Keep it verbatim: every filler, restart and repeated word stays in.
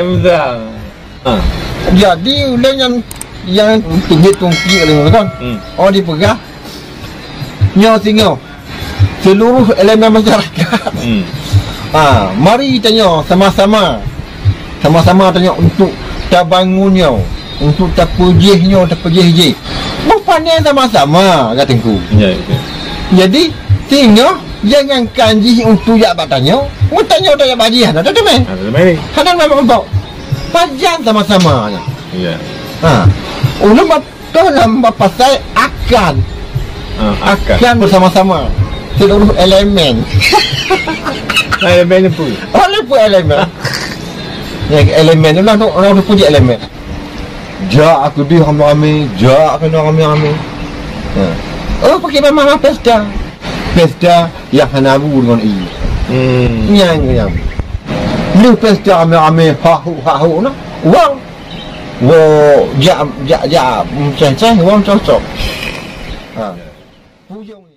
Eh, betul. Ha. Jadi, ulèe nyan, nyang teubiet tungki lé nyoe kan. Hmm. Oh, dipeugah. Nyoe singoh. Seluruh elemen masyarakat. Hmm. Ha, mari tanyoe sama-sama. Sama-sama tanyoe untuk tabangun nyoe, untuk tapeujeuet nyoe, tapeujeuet jih. Beupané sama-sama, kata Teungku. Ya, ya. Jadi, singoh jangankan jih untuk jak bak tanyoe, meutanyoe tajak bak jih, hana teumé. Hana teumé. Hana teumé bak. Pajan sama-sama nyan. Ya. Ha. Ulôn ba-, Toh lam bab pasai akan. Ah, akan. Akan bersama-sama seluruh elemen. Elemen apa? Walaupun elemen. Ya, elemen tu lah tu, orang tu puji elemen. Jak aku di ramai-ramai, jak kena ramai-ramai. Ha. Oh, pakai memang pesta. Pesta yang hana bu dengan i. Hmm. Nyang, nyang. Ni pesta ramai-ramai, hahu, hahu, nah. Wang. Wo, jak, jak, jak, menceh-ceh, wong cocok. Ha. Puyong.